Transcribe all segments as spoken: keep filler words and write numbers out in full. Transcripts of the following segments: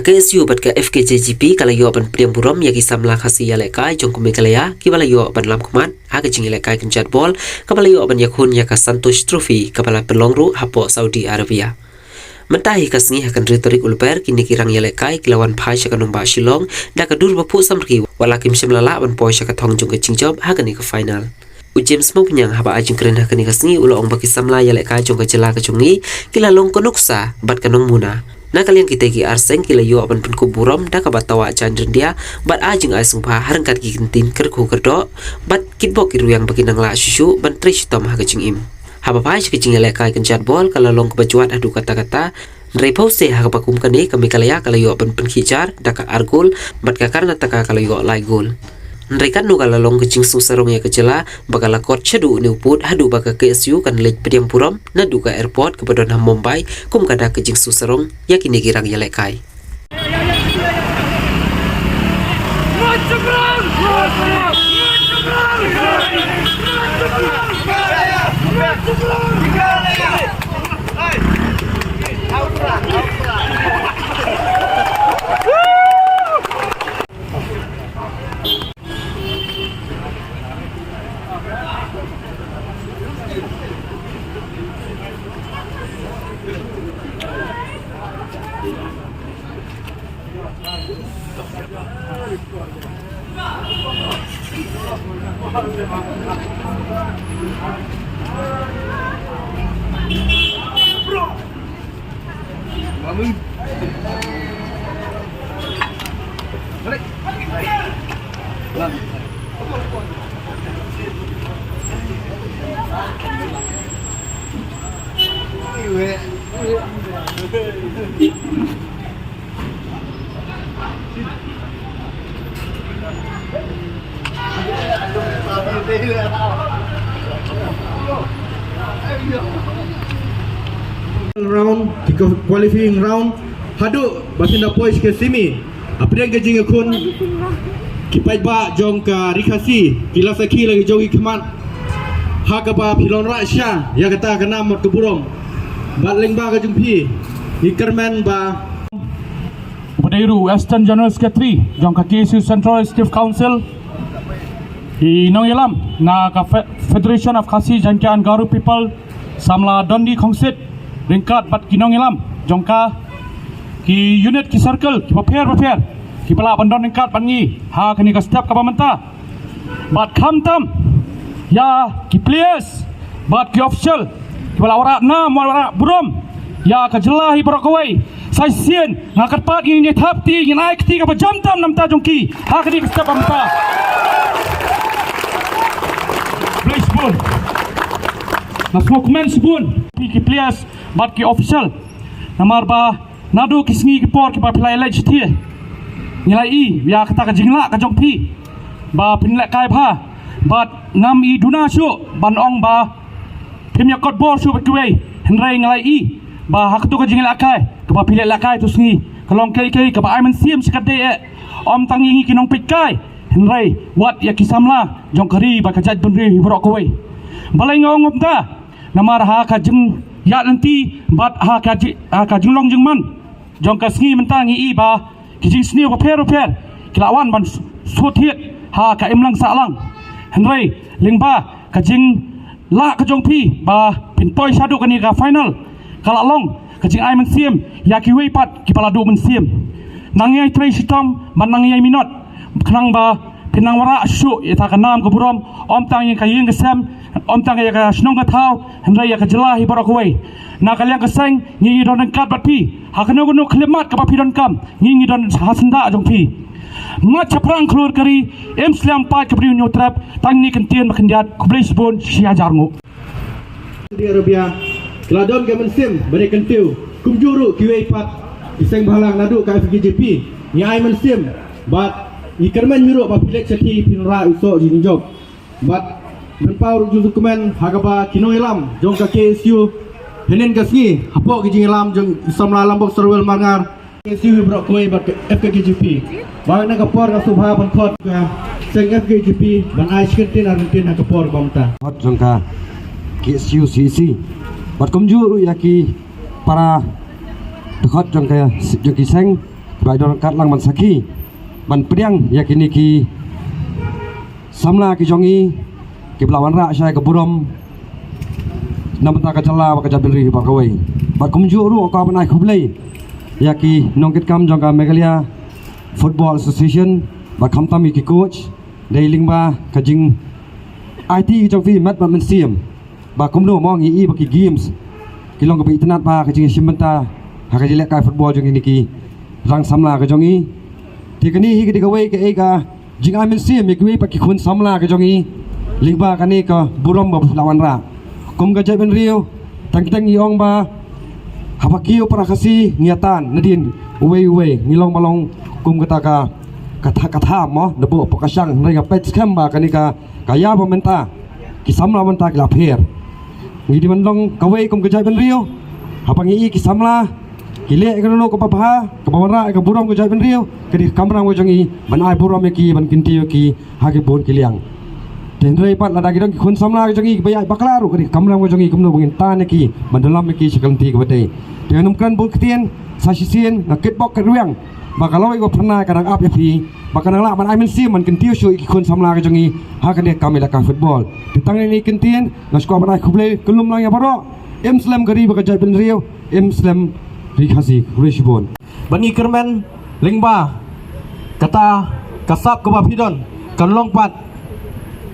Ka K S U bad ka F K J G P ka la ïoh ban pdiang burom ïa ki samla Khasi ïalehkai jong ka Meghalaya kiba la ïoh ban lam khmat ha ka jingïalehkai kynjat bol kaba la ïoh ban ïakhun ïa ka Santosh Trophy kaba la pynlong ruh hapoh Saudi Arabia. Mynta hi ka sngi ha ka hynriew tarik u Lber kine ki rang ïalehkai ki la wan phai sha ka nongbah Shillong da ka dur ba phuh samrkhie, wat la kim shym la lah ban poi sha ka thong jong ka jingjop ha kane ka final. U James Mawphniang haba ai jingkren ha kane ka sngi u la ong ba ki samla ïalehkai jong ka jylla ka jong ngi ki la long ka nuksa bad ka nongmuna. Na ka liang kitei ki ar seng ki la ïoh ban pynkup burom da kaba tawah jaiñ ryndia bad ai jingai sngewbha ha ryngkat ki kyntien kyrkhu kyrdoh bad kitbok ki rwiang ba ki nang lah shuh shuh ban trei shitom ha ka jingim. Haba phai sha ka jingïalehkai kynjat bol ka la long kaba jwat haduh katta katta. Hynrei phewse ha kaba kum kane ka Meghalaya ka la ïoh ban pynkhih jar da ka ar gol bad ka Karnataka ka la ïoh lai gol. Hynrei katno ka la long ka jingsngewsarong ïa ka jylla ba ka la kot shaduh une u pud haduh ba ka K S U kan leit pdiang burom naduh ka airport kaba don ha Mumbai kum ka dak ka jingsngewsarong ïa kine ki rang ïalehkai. Round, ki qualifying round, haduh ba kin da poi sha ka semi. Hapdeng ka jingïakhun, ki paidbah jong ka Ri Khasi ki la sakhi la ki jong ki khmat ha kaba phi la wanrah sha ïa kata ka nam bad ka burom. Bad lyngba ka jong phi, ngi kyrmen ba u ba dei ruh u Assistant General Secretary jong ka K S U Central Executive Council, ki nongïalam na ka Fe-, Federation of Khasi Jaiñtia and Garo People, samla Dondi Khongsit, ryngkat bad ki nongïalam jong ka, ki unit, ki circle kiba pher bapher kiba lah ban don ryngkat bad ngi ha kane ka step kaba mynta. Bad khamtam ïa ki players bad ki official kiba la wanrah nam, wanrah burom ïa ka jylla hi baroh kawei. Sa shisien nga kyrpad ngin ïa thap kti, ngin ai kti kaba jam tam na bynta jong ki ha kane ka step ba mynta. Khublei shibun. Nga sngewkmen shibun ïa ki players bad ki official, namar ba naduh ki sngi ki por kiba phi la ïaleit shathie, ngi la ïohi ïa kata ka jinglah ka jong phi ba phin lehkai bha. Bad ngam i duna shuh ban ong ba phim ïa kot bor shuh bad kiwei, hynrei nga la ïohi ba ha kato ka jingïalehkai kaba phi lehkai tu sngi, ka long kaei kaei kaba ai mynsiem shikatdei eh, ym tang ïa ngi ki nongpeitkai, hynrei wat ïa ki samla jong ka ri bad ka jaitbynriew hi baroh kawei. Balei nga ong kumta? Namar ha ka jingïaid lynti bad ha ka ji-, ha ka jinglong jingman jong ka sngi mynta ngi ïohi ba ki jingsniew bapher bapher ki la wan ban s-, shu thied ha ka imlang sahlang. Hynrei lyngba ka jinglah ka jong phi ba phin poi shaduh kane ka final, ka la long ka jingai mynsiem ïa kiwei pat kiba la duh mynsiem. Nang ïai trei shitom bad nang ïai minot khnang ba phin nang wanrah shuh ïa kata ka nam ka burom, ym tang ïa ka ïing ka sem, ym tang ïa ka shnong ka thaw, hynrei ïa ka jylla hi baroh kawei. Na ka liang ka seng ngi ngi don ryngkat bad phi ha kano kano ka khyllipmat kaba phi donkam, ngi ngi don ha syndah jong phi. Mat shaphrang khlur ka ri, im slem paid ka briew hynñiew trep, tang kine ki kyntien ba khyndiat. Khublei shibun, shi hajar nguh. Saudi Arabia ki la don ka mynsiem ba dei kyntiew, kumjuh ruh kiwei pat ki seng bhalang naduh ka F K J P. Ngi ai mynsiem bad ngi kyrmen hi ruh ba phi leit shathie phin wanrah u soh jingjop. Bad ngan pynpaw ruh jingkmen ha kaba ki nongïalam jong ka K S U hynnin ka sngi hapoh ki jingïalam jong i samla Lambok Sarwel Marngar, K S U hi baroh kawei bad ka F K J P. Ba na ka por nga sngewbha ban khot ka seng F K J P ban ai shi kyntien ar kyntien ha ka por ba mynta. Khot jong ka K S U C E C bad kumjuh ruh ïa ki para dkhot jong ka, jong ki seng Ai don kat lang ban sakhi ban pdiang ïa kine ki samla ki jong i kiba la wanrah shai ka burom na bynta ka jylla bad ka jaitbynriew baroh kawei. Bad kumjuh ruh ka ban ai khublei ïa ki nongkitkam jong ka Meghalaya Football Association bad khamtam ïa ki coach. Dei lyngba ka jingaiti jong phi met bad mynsiem ba kumno mo ngi i ba ki games ki long kaba itynnad ba ka jingshim bynta ha ka jinglehkai football jong kine ki rang samla ka jong i. Te kane hi ka dei kawei ka ei ka jingai mynsiem ïa kiwei pat ki khun samla ka jong i lyngba kane ka burom ba la wanrah. Kum ka jaitbynriew tang tang i ong ba haba kiew para Khasi ngi ïa tan nadien uwei uwei ngi long ba long kum kata ka ka tha ka tha mo da bo pa ka shang hynrei nga peit skhem ba kane ka ka ïa ba mynta ki samla mynta ki la pher. Ngi dei ban long kawei kum ka jaitbynriew haba ngi i ki samla ki leh kano kaba bha kaba wanrah ka burom ka jaitbynriew ka dei ka kamram ka jong i ban ai burom ïa ki ban kyntiew ïa ki ha ki bun ki liang. Te hynrei pat lada ki dang ki khun samla ka jong i kiba ïaid bakla ruh ka dei ka kamram ka jong i kumno ba ngin tan ïa ki ban da lam ïa ki sha ka lynti kaba dei. Te ngam kren bun ktien sa shisien nga kitbok kitrwiang ba ka lawei ka phyrnai ka dang ap ïa phi ba ka dang lah ban ai mynsiem ban kyntiew shuh ïa ki khun samla ka jong i ha kane ka kam ïalehkai football. Te tang ïa kine ki ktien nga sngewbha ban ai khublei kyllum lang ïa baroh. Im slem ka ri bad ka jaitbynriew, im slem ri Khasi, khublei shibun. Bad ngi kyrmen lyngba kata ka sap kaba phi don kan long pat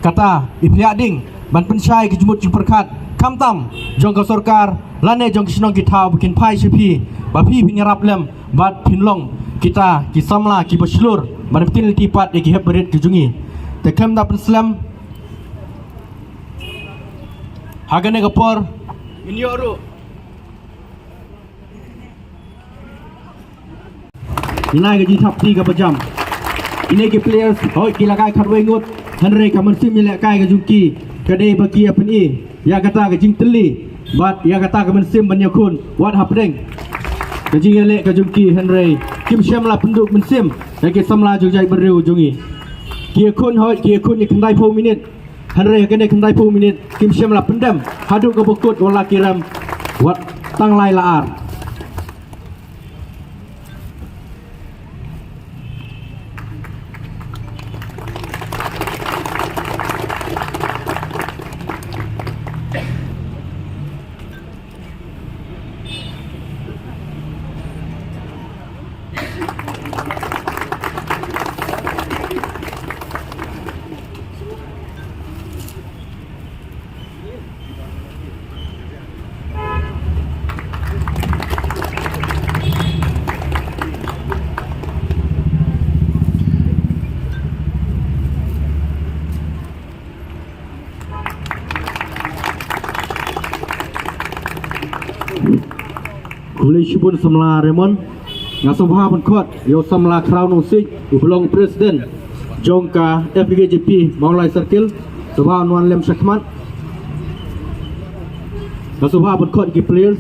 kata i phiah ding ban pynshai ki jingmut jingpyrkhat khamtam jong ka sorkar lane jong ki shnong ki thaw ba kin phai sha phi ba phi phin ïarap lem bad phin long kita ki samla kiba shlur ban pynleit pat ïa ki hep barit ki jong i. Te khlem da pynslem ha kane ka por ngin ïoh ruh ngi ai ka jingthap kti kaba jam. Kine ki players hooid ki la kai khatwei ngut hynrei ka mynsiem ïalehkai ka jong ki ka dei ba ki ïa pyni ïa kata ka jingtylli bad ïa kata ka mynsiem ban ïakhun wat hapdeng ka jingïaleh ka jong ki hynrei kim shym la pynduh mynsiem ïa ki samla jong jaitbynriew jong i. Ki ïakhun hooid ki ïakhun ïa khyndaiphew minit. Hynrei ha kane khyndaiphew minit kim shym la pyndem haduh kaba kut wat la ki rem wat tang lai la ar. Khublei shibun samla Raymond. Nga sngewbha ban khot ïa u samla Khraw Nongsiej uba long president jong ka F K J P Mawlai Circle. Sngewbha un wan lem shakhmat. Nga sngewbha ban khot ki players.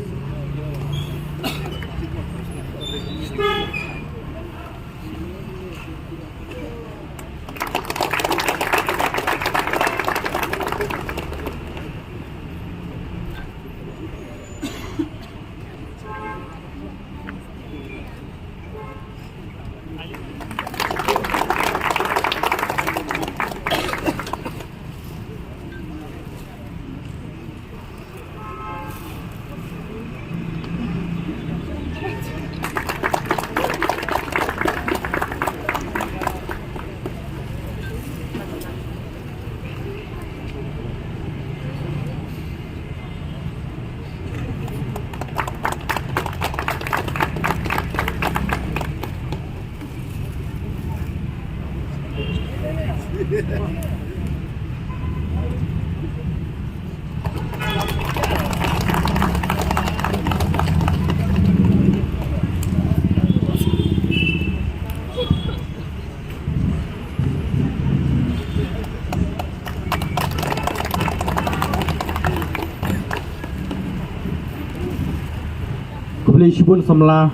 Khublei shibun samla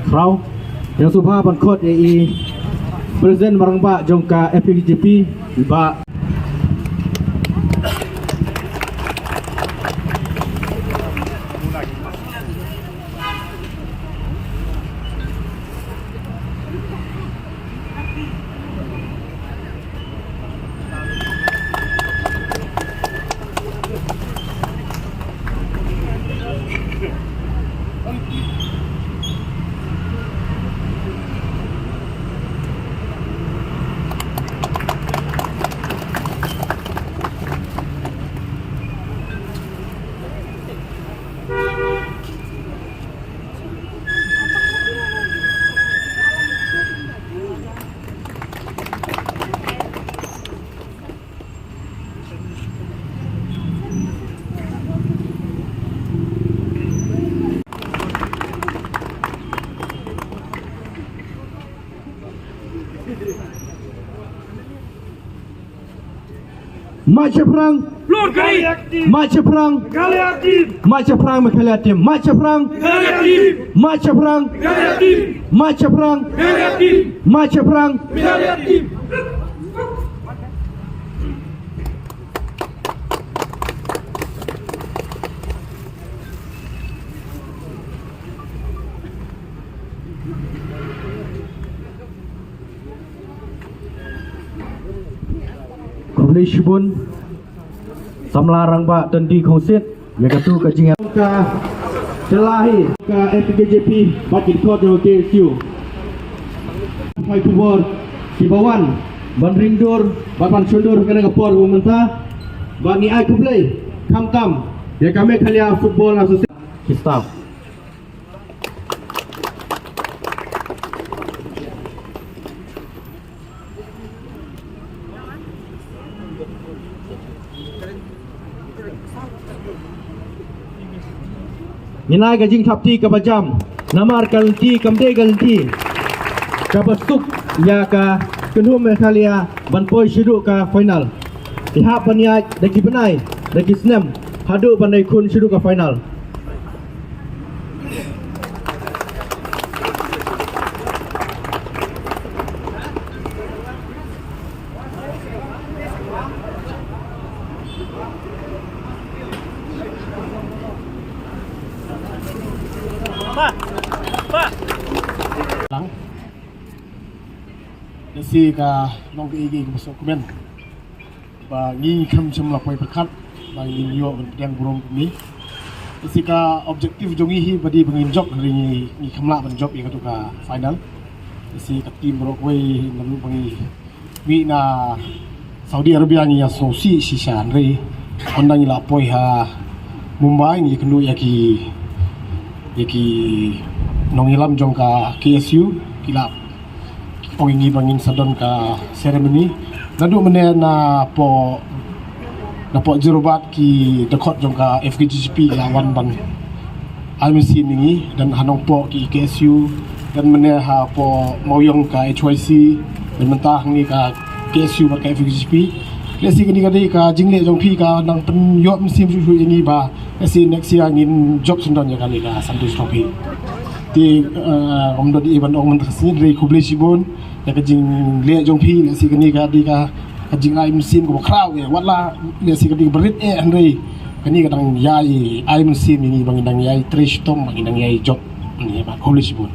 Khraw. Nga sngewbha ban khot ïa i President Marangbah jong ka F K J P, i Bah. Mach shaphrang. Lord Gari. Mach shaphrang. Meghalaya team. Mach shaphrang Meghalaya team. Mach shaphrang. Meghalaya team. Mach shaphrang. Meghalaya team. Mach shaphrang. Meghalaya team. Mach shaphrang. Meghalaya team. Khublei shibun samla rangbah Dundee Khongsit ïa katu ka jingïa ka Delahi ka F K J P bad ki dkhot jong ka K S U. Phai khubor kiba wan ban ring dur bad ban shon dur ha kane ka por ba mynta. Bad ngi ai khublei khamtam ïa ka Meghalaya Football Association. Ki staff. Ngin ai ka jingthap kti kaba jam namar ka lynti kam dei ka lynti kaba suk ïa ka kynhun Meghalaya ban poi sha ka final. Ki hap ban ïaid da ki bnai da ki snem haduh ban ïakhun sha ka final. Lang. Lehse ka long kaei kaei kaba sngewkmen ba ngi kham shym la poi pyrkhat ba ngin ïoh ban pdiang burom kumne. Lehse ka objective jong ngi hi ba dei ba ngin jop, hynrei ngi, ngi kham lah ban jop ïa katu ka final. Lehse ka team baroh kawei naduh ba ngi mih na Saudi Arabia ngi ïa sngewsih shisha, hynrei ynda ngi la poi ha Mumbai ngi kynduh ïa ki, ïa ki nongïalam jong ka K S U ki la ong ïa ngi ba ngin sa don ka ceremony. Naduh mynne napoh, napoh Jorabat ki dkhot jong ka F K J G P la wan ban ai mynsiem ïa ngi, don ha Nongpoh ki K S U, don mynne hapoh Mawiong ka H Y C, don mynta hangne ka K S U bad ka F K J P. Lehse kane ka dei ka jingleh jong phi ka nang pynïoh mynsiem shuh shuh ïa ngi ba lehse next year ngin jop syndon ïa kane ka Santosh Trophy. Te, eh, ym don ei ban ong mynta ka sngi, hynrei khublei shibun ïa ka jingleh jong phi. Lehse kane ka dei ka, ka jingai mynsiem kaba khraw eh, wat la lehse ka dei kaba rit eh, hynrei kane ka dang ïai ai mynsiem ïa ngi ba ngin dang ïai trei shitom, ba ngin dang ïai jop. Khublei shibun.